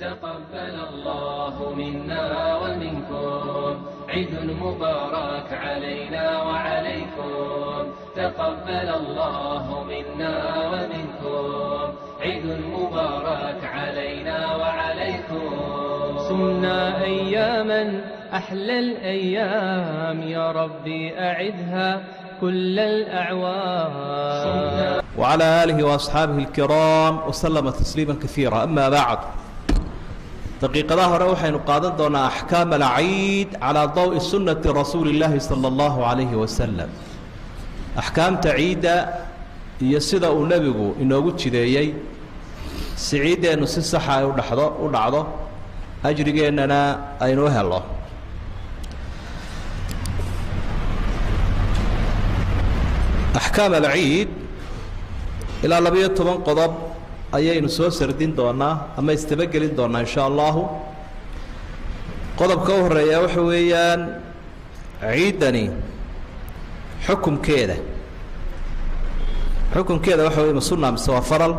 تقبل الله منا ومنكم عيد مبارك علينا وعليكم تقبل الله منا ومنكم عيد مبارك علينا وعليكم صمنا أياما أحلى الأيام يا ربي أعدها كل الأعوام وعلى آله وأصحابه الكرام وسلم تسليما كثيرا. أما بعد، daqiiqadaha hore waxaynu qaadan doonaa axkaam alciid calaa dawi sunnati rasuuli illaahi sala allahu calayhi wasalam. Axkaamta ciidda iyo sida uu nebigu inoogu jideeyey si ciiddeennu si saxa ay udhado u dhacdo, ajrigeennana aynu u helo. Axkaam alciid ilaa 12 qodob ayaynu soo sardin doonaa ama istabagelin doonaa insha allahu. Qodobka u horeeya waxa weeyaan ciiddani xukumkeeda. Xukumkeeda waxa wey ma sunna mise waa faral?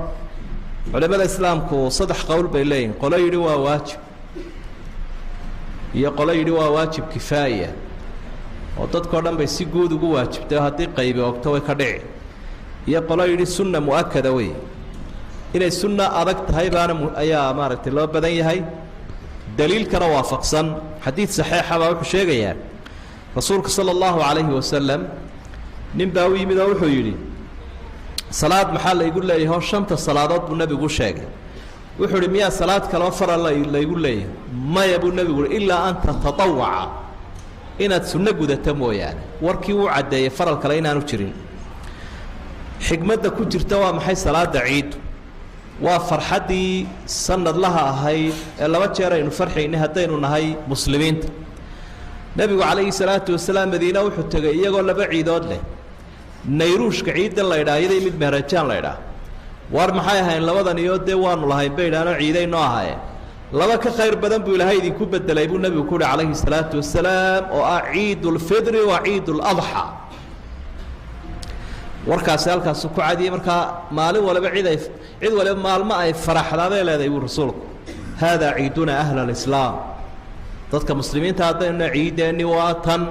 Culimada islaamku saddex qowl bay leeyihin. Qolo yidhi waa waajib, iyo qolo yidhi waa waajib kifaaya oo dadkao dhan bay si guud ugu waajibtay oo haddii qaybi ogto way ka dhici, iyo qolo yidhi sunna mu'akada wey. Inay sunna adag tahay baana ayaa maaragtay loo badan yahay, daliilkana waafaqsan. Xadiid saxiixa baa wuxuu sheegayaa rasuulka sala allahu calayhi wasalam nin baa u yimid oo wuxuu yidhi salaad maxaa laygu leeyahay? Oo shanta salaadood buu nebigu sheegay. Wuxuu ihi miyaa salaad kaloo faral laygu leeyahay? Maya buu nebigu uhi, ilaa an tatatawaca, inaad sunno gudata mooyaane. Warkii wuu caddeeyey faral kale inaanu jirin. Xikmadda ku jirta waa maxay salaada ciiddu? Waa farxaddii sanadlaha ahayd ee laba jeer aynu farxaynay haddaynu nahay muslimiinta. Nebigu calayhi salaatu wasalaam madiine wuxuu tegey iyagoo laba ciidood leh, nayruushka ciiddan la ydhaha iyaday mid meherajaan la ydhaha. Waar maxay ahayn labadan? Iyo dee waanu lahayn bay idhaanoo ciiday noo ahaayeen. Laba ka khayr badan buu ilaahay idinku bedelay buu nebigu ku uhi calayhi salaatu wasalaam, oo ah ciidulfidri wa ciiduladxaa. Warkaasi halkaasu ku cadiyey. Markaa maalin waliba cid ay cid waliba maalmo ay faraxdaabay leedahay buu rasuulku. Haadaa ciiduna ahla alislaam, dadka muslimiinta haddaynu ciideenni waa tan.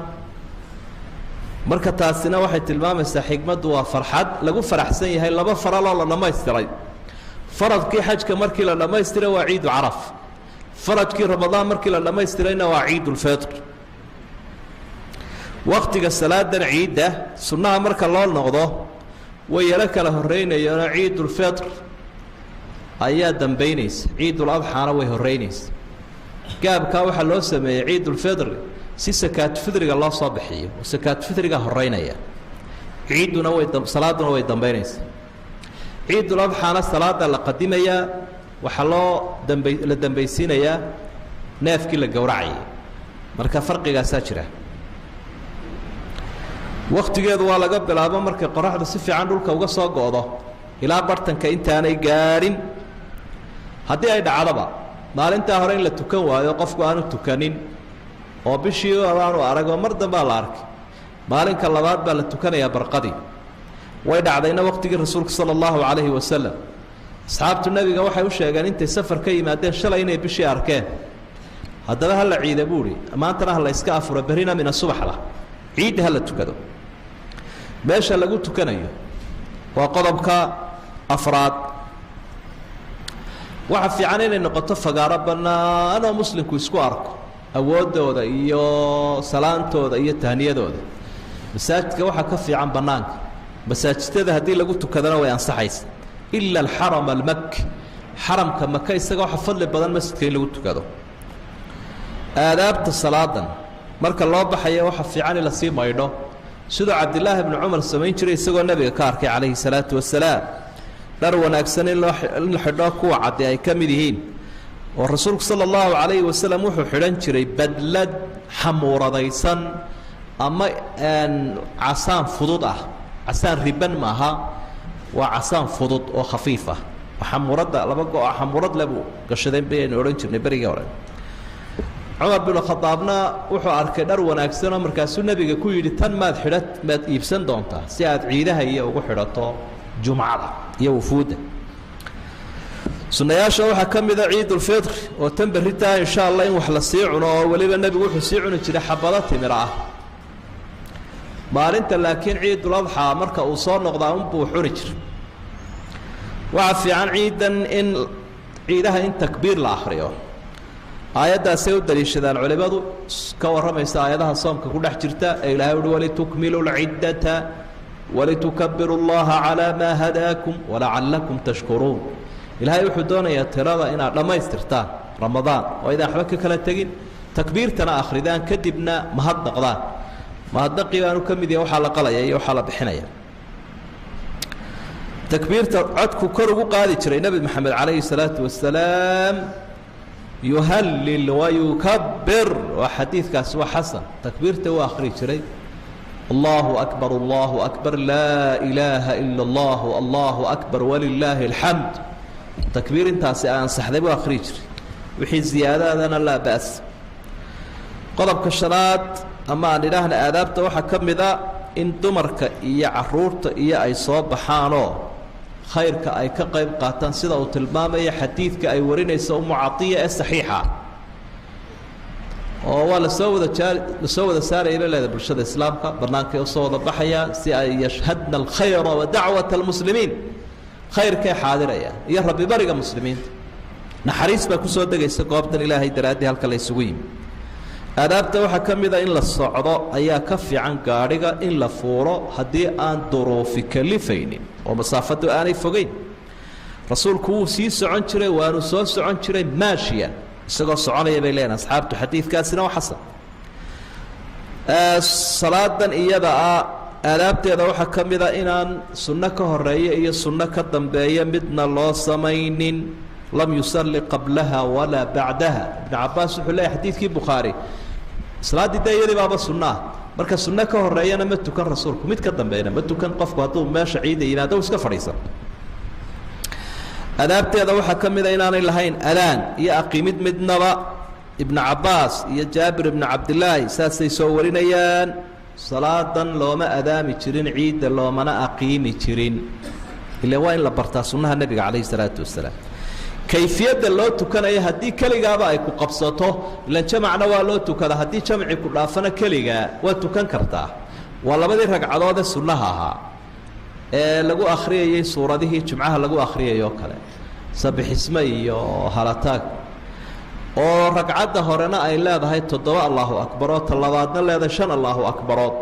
Marka taasina waxay tilmaamaysaa xikmaddu waa farxad lagu faraxsan yahay laba faraloo la dhammaystiray. Faradkii xajka markii la dhammaystiray waa ciidu caraf, faradkii ramadaan markii la dhammaystirayna waa ciidulfitr. Waktiga salaadan ciidda sunnaha marka loo noqdo way yaro kala horreynayeenoo ciidulfitr ayaa dambaynaysa, ciiduladxaana way horreynaysa. Gaabkaa waxaa loo sameeyey ciidulfitri si sakaatufidriga loo soo bixiyo, oo sakaatufidriga horreynaya, ciidduna way salaaduna way dambaynaysa. Ciiduladxaana salaada la qadimayaa, waxaa loo damba la dambaysiinayaa neefkii la gowracayay. Marka farqigaasaa jira. Waktigeedu waa laga bilaabo markay qoraxdu si fiican dhulka uga soo go'do ilaa bartanka intaanay gaadhin. Haddii ay dhacdoba maalintaa hore in la tukan waayo, qofku aanu tukanin oo bishii aanu arag oo mar dambaa la arkay, maalinka labaad baa la tukanayaa barqadii. Way dhacdayna waqtigii rasuulka sala allahu calayhi wasalam. Asxaabtu nebiga waxay u sheegeen intay safar ka yimaadeen shalay inay bishii arkeen. Haddaba ha la ciida buuhi, maantana ha la iska afuro, berrina mina subaxda ciidda ha la tukado. Meesha lagu tukanayo waa qodobka afraad. Waxa fiican inay noqoto fagaaro bannaan oo muslimku isku arko awooddooda iyo salaantooda iyo tahniyadooda. Masaajidka waxaa ka fiican bannaanka. Masaajidada haddii lagu tukadana way ansaxaysa, ila alxaram almaki, xaramka maka isaga waxa fadli badan masjidka in lagu tukado. Aadaabta salaadan marka loo baxayo waxa fiican in lasii maydho, siduu Cabdilaahi bnu Cumar samayn jiray isagoo nebiga ka arkay calayhi salaatu wasalaam. Dhar wanaagsan in loo in la xidho, kuwa caddi ay ka mid yihiin, oo rasuulku sala allahu calayhi wasalam wuxuu xidhan jiray badlad xamuuradaysan ama casaan fudud ah. Casaan riban maaha, waa casaan fudud oo khafiif ah. Xamuuradda laba go- xamuurad le buu gashadeen bayaynu odhan jirnay berigii hore. Cumar binu Khadaabna wuxuu arkay dhar wanaagsanoo markaasuu nebiga ku yidhi tan maad xidha, maad iibsan doontaa si aad ciidaha iyo ugu xidhato jumcada iyo wufuudda. Sunnayaasha waxaa ka mida ciidulfitr oo tan berritaa insha allah in wax la sii cuno, oo weliba nebigu wuxuu sii cuni jiray xabado timir ah maalinta, laakiin ciidul adxaa marka uu soo noqdaa unbuu cuni jiray. Waxaa fiican ciidan in ciidaha in takbiir la akhriyo. Aayaddaasay u daliishadaan culimmadu ka warramaysa aayadaha soomka ku dhex jirta ee Ilaahay uhi walitukmilu lciddata walitukabiru llaha calaa maa hadaakum walacalakum tashkuruun. Ilaahay wuxuu doonayaa tirada inaad dhammaystirtaan Ramadaan oo idaan waxba ka kala tegin, takbiirtana akhridaan, kadibna mahadnaqdaan. Mahadnaqii baanu ka mid yahay waxaa la qalaya iyo waxaa la bixinaya. Takbiirta codku kor ugu qaadi jiray Nebi Maxamed calayhi salaatu wasalaam, yuhallil wayukabir, waa xadiidkaasi waa xasan. Takbiirta uu akhri jiray allahu akbar, allahu akbar, laa ilaaha ila allah, allahu akbar walilaahi alxamd. Takbiir intaasi ansaxday buu akhriyi jiray, wixii ziyaadadana laa ba's. Qodobka shanaad ama aan idhaahna aadaabta waxaa ka mid a in dumarka iyo caruurta iyo ay soo baxaanoo khayrka ay ka qayb qaataan, sida uu tilmaamaya xadiidka ay warinaysa Umu Catiya ee saxiixa, oo waa lasoo wada jaa lasoo wada saaraya bay leedahay bulshada islaamka bannaankay usoo wada baxayaan si ay yashhadna alkhayra wa dacwata almuslimiin, khayrkay xaadirayaan iyo rabbibariga muslimiinta. Naxariis baa kusoo degaysa goobtan Ilaahay daraaddii halka la isugu yimi. Aadaabta waxaa ka mid a in la socdo ayaa ka fiican gaadhiga in la fuulo haddii aan duruufi kalifaynin oo masaafadu aanay fogeyn. Rasuulku wuu sii socon jiray, waanu soo socon jiray maashiyan, isagoo soconaya bay leeyihin asxaabtu. Xadiidkaasina waa xasan. Salaadan iyada ah aadaabteeda waxaa ka mid a inaan sunno ka horeeya iyo sunno ka dambeeya midna loo samaynin. Lam yusalli qablaha walaa bacdaha. Ibnu Cabaas wuxuu leeyahy xadiidkii Bukhaari, salaaddii dee iyadii baaba sunno ah, marka sunno ka horeeyana ma tukan rasuulku, mid ka dambeeyana ma tukan. Qofku hadduu meesha ciida yimaado u iska fadhiisan. Adaabteeda waxaa ka mid a inaanay lahayn adaan iyo aqiimid midnaba. Ibnu Cabaas iyo Jaabir ibnu Cabdilaahi saasay soo warinayaan. Salaadan looma adaami jirin ciidda, loomana aqiimi jirin, ila waa in la bartaa sunnaha nebiga calayhi salaatu wasalaam kayfiyadda loo tukanayo. Haddii keligaaba ay ku qabsato, ilan jamacna waa loo tukada, haddii jamci ku dhaafana keligaa waa tukan kartaa. Waa labadii ragcadood ee sunnaha ahaa ee lagu akhriyayey suuradihii jumcaha lagu akhriyayoo kale, sabixisme iyo halataag, oo ragcadda horena ay leedahay 7 allahu akbarood, ta labaadna leedahay 5 allahu akbarood.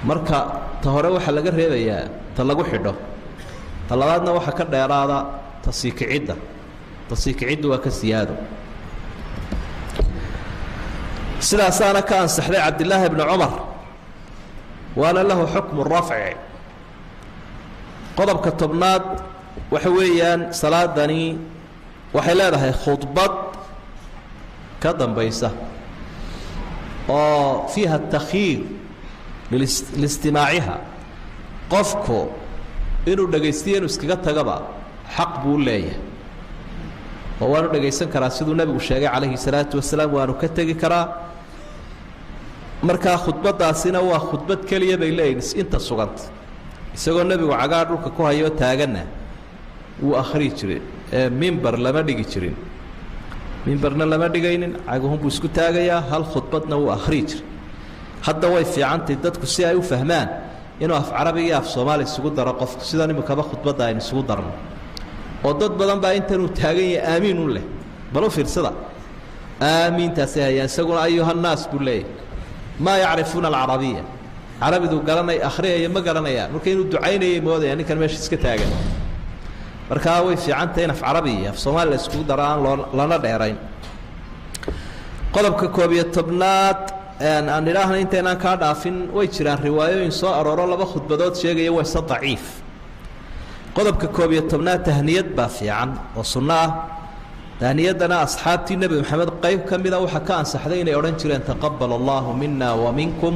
Marka ta hore waxaa laga reebayaa ta lagu xidho, ta labaadna waxaa ka dheeraada ta sii kicidda. Ta sii kiciddu waa ka siyaado. Sidaasaana ka ansaxday Cabdillaahi bni Cumar, waana lahu xukmu rafci. Qodobka 10aad waxa weeyaan salaadani waxay leedahay khudbad ka dambaysa oo fiiha takhyiir liistimaaciha. Qofku inuu dhegaystiyo inuu iskaga tagaba xaq buu leeyahay, oo waanu dhegaysan karaa siduu nebigu sheegay calayhi salaatu wasalaam, waanu ka tegi karaa. Markaa khudbaddaasina waa khudbad keliya bay leeyihin inta suganta, isagoo nebigu cagaar dhulka ku hayoo taaganna wuu akhriyi jiray, ee mimber lama dhigi jirin, mimberna lama dhigaynin, caguhunbuu isku taagayaa, hal khudbadna wuu akhriyi jiray. Hadda way fiicantay dadku si ay u fahmaan inuu af carabiga iyo af soomaali isugu daro qofku, sidan imikaba khudbadda aynu isugu darno, oo dad badan baa intanuu taagan yahay aamiin u leh. Bal u fiirsada, aamiintaasay hayaan, isaguna ayuhannaas buu leeyahy. Maa yacrifuuna alcarabiya, carabidu garanay akhriyaya ma garanayaan, marka inuu ducaynayay moodaya ninkan meesha iska taagan. Markaa way fiicantahay in af carabi iyo af soomaali la iskugu daro, aan loo lana dheerayn. Qodobka 11aad aan idhaahna intaynaan kaa dhaafin, way jiraan riwaayooyin soo arooro laba khudbadood sheegaya, waa ise daciif. Qodobka 11aad, tahniyad baa fiican oo sunno ah. Tahniyaddana asxaabtii Nebi Maxamed qayb ka mida waxaa ka ansaxday inay odhan jireen taqabal allahu mina wa minkum,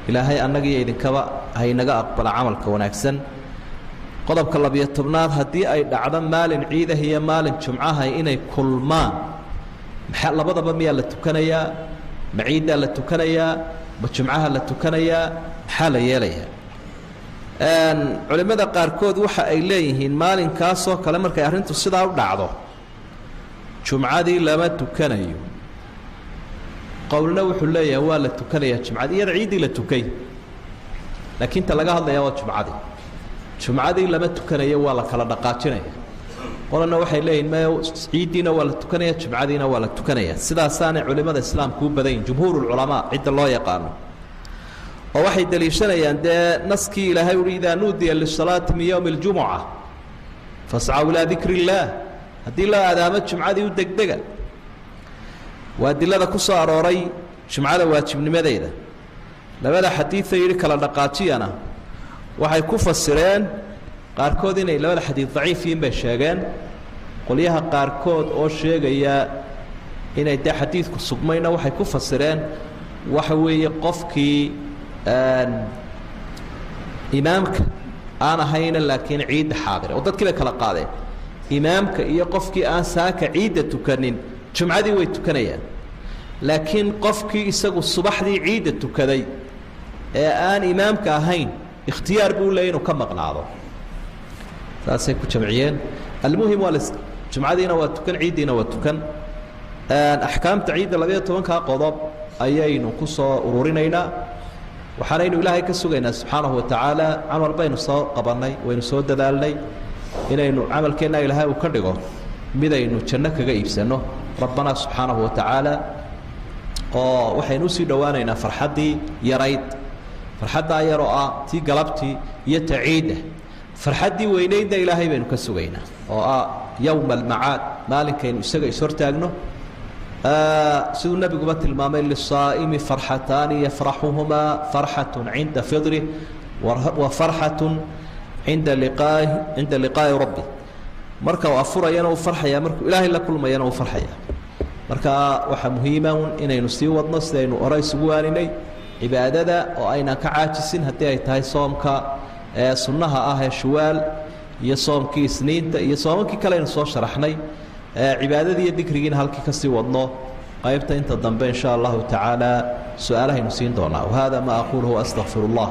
Ilaahay annagiyo idinkaba haynaga aqbala camalka wanaagsan. Qodobka 12aad, haddii ay dhacdo maalin ciidah iyo maalin jumcaha inay kulmaan, maxaa labadaba miyaa la tukanayaa? Ma ciiddaa la tukanayaa? Ma jumcaha la tukanayaa? Maxaa la yeelayaa? Culimmada qaarkood waxa ay leeyihiin maalinkaasoo kale markay arrintu sidaa u dhacdo jumcadii lama tukanayo. Qowlna wuxuu leeyahay waa la tukanayaa jumcadii, iyada ciiddii la tukay, laakiin ta laga hadlayaa waa jumcadii. Jumcadii lama tukanayo, waa la kala dhaqaajinaya. Qolana waxay leeyihin maya, ciiddiina waa la tukanaya, jumcadiina waa la tukanaya. Sidaasaanay culimmada islaamku u badan yihin, jumhuurulculamaa cidda loo yaqaano, oo waxay daliishanayaan dee naskii Ilaahay uhi idaa nuudiya lisalaati min yowmi اljumuca fascaw ilaa dikri illaah. Haddii loo aadaamo jumcadii u degdega. Waa adilada ku soo arooray jumcada waajibnimadeeda. Labada xadiida yidhi kala dhaqaajiyana waxay ku fasireen qaarkood inay labada xadiid daciif yihiin bay sheegeen. Qolyaha qaarkood oo sheegaya inay dee xadiidku sugmayna waxay ku fasireen waxa weeye qofkii imaamka aan ahayna laakiin ciidda xaadira, oo dadkii bay kala qaadeen. Imaamka iyo qofkii aan saaka ciidda tukanin jumcadii way tukanayaan, laakiin qofkii isagu subaxdii ciidda tukaday ee aan imaamka ahayn ikhtiyaar buu leeyay inuu ka maqnaado. Saasay ku jamciyeen. Almuhim waa jumcadiina waa tukan, ciiddiina waa tukan. Axkaamta ciidda 12-kaa qodob ayaynu ku soo ururinaynaa. Waxaanaynu Ilaahay ka sugaynaa subxaanahu watacaala, camal baynu soo qabannay, waynu soo dadaalnay, inaynu camalkeenna Ilaahay uu ka dhigo midaynu janno kaga iibsanno Rabbanaa subxaanahu watacaala. Oo waxaynu usii dhowaanaynaa farxaddii yarayd, farxaddaa yaroo ah tii galabtii iyo ta ciidda. Farxaddii weynaydna Ilaahay baynu ka sugaynaa oo ah yowma almacaad, maalinkaynu isaga ishortaagno. Siduu nabiguba tilmaamay, lisaa'imi farxataani yafraxuhumaa, farxatun cinda fidrih wa farxatun cinda liqaa'i cinda liqaa'i rabbi. Marka uu afurayana uu farxaya, markuu Ilaahay la kulmayana uu farxaya. Marka waxaa muhiima un inaynu sii wadno sidaynu hore isugu waaninay cibaadada oo aynaan ka caajisin, haddii ay tahay soomka ee sunnaha ah ee Shuwaal iyo soomkii Isniinta iyo soomankii kale aynu soo sharaxnay, cibaadadii iyo dikrigiina halkii kasii wadno. Qaybta inta dambe in sha Allahu tacaala su-aalahaynu siin doonaa. Wahada ma aquluhu astaqfir اllah.